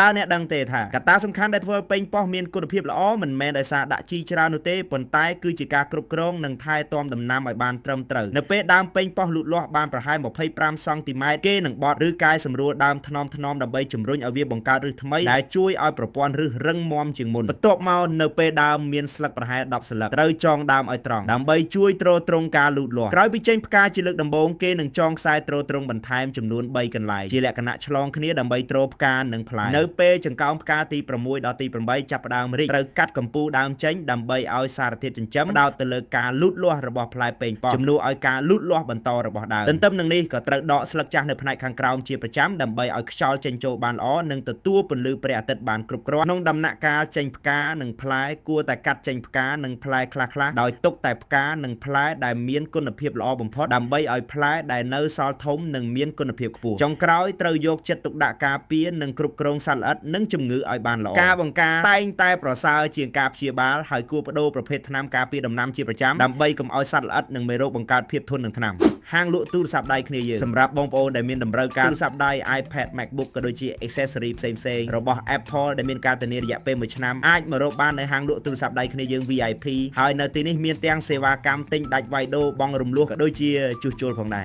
តើអ្នកដឹងទេថាកត្តាសំខាន់ដែលធ្វើឲ្យប៉េងប៉ោះមានគុណភាពល្អមិនមែនដោយសារដាក់ជីច្រើននោះទេប៉ុន្តែគឺជាការគ្រប់គ្រងនិងថែទាំដំណាំឲ្យបានត្រឹមត្រូវនៅពេលដើមប៉េងប៉ោះលូតលាស់បានប្រហែល25សង់ទីម៉ែត្រគេនឹងបត់ឬកែសម្រួលដើមថ្នមថ្នមដើម្បីជំរុញឲ្យវាបង្កើតឫសថ្មីដែលជួយឲ្យប្រព័ន្ធឫសរឹងមាំជាងមុនបន្ទាប់មកនៅពេលដើមមានស្លឹកប្រហែល10ស្លឹកត្រូវចងដើមឲ្យត្រង់ដើម្បីជួយទ្រទ្រង់ការលូតលាស់ក្រោយពីចេញផ្កាជាលើកដំបូងគេនឹងចងខ្សែទ្រទ្រង់បន្ថែមចំនួន3កន្លែងជាលក្ខណៈឆ្លងគ្នាដើម្បីទ្រផ្កានិងផ្លែនៅពេលចង្កោមផ្កាទី6ដល់ទី8ចាប់ផ្ដើមរីកត្រូវកាត់កម្ពូលដើមចេញដើម្បីឲ្យសារធាតុចិញ្ចឹមផ្ដោតទៅលើការលូតលាស់របស់ផ្លែប៉េងប៉ោះជំនួសឲ្យការលូតលាស់បន្តរបស់ដើមទន្ទឹមនឹងនេះក៏ត្រូវដកស្លឹកចាស់នៅផ្នែកខាងក្រោមជាប្រចាំដើម្បីឲ្យខ្យល់ចេញចូលបានល្អនិងទទួលពន្លឺព្រះអាទិត្យបានគ្រប់គ្រាន់ក្នុងដំណាក់កាលចេញផ្កានិងផ្លែគួរតែកាត់ចេញផ្កានិងផ្លែខ្លះៗដោយទុកតែផ្កានិងផ្លែដែលមានគុណភាពល្អបំផុតដើម្បីឲ្យផ្លែដែលនៅសល់ធំនិងមានគុណភាពខ្ពស់ចុងក្រោយត្រូវយកចិត្តទុកដាក់ការពារនិងគ្រប់គ្រងសត្វល្អិតនិងជំងឺឲ្យបានល្អការបង្ការតែងតែប្រសើរជាងការព្យាបាលហើយគួរបដូរប្រភេទថ្នាំការពារដំណាំជាប្រចាំដើម្បីកុំឲ្យសត្វល្អិតនិងមេរោគបង្កើតភាពធន់នឹងថ្នាំហាងលក់ទូរស័ព្ទដៃគ្នាយើងសម្រាប់បងប្អូនដែលមានតម្រូវការទូរស័ព្ទដៃ iPad MacBook ក៏ដូចជា accessory ផ្សេងៗរបស់ Apple ដែលមានការធានារយៈពេល1ឆ្នាំអាចមករកបាននៅហាងលក់ទូរស័ព្ទដៃគ្នាយើង VIP ហើយនៅទីនេះមានទាំងសេវាកម្មទិញដាច់វាយដូរបង់រំលោះក៏ដូចជាជួសជុលផងដែរ។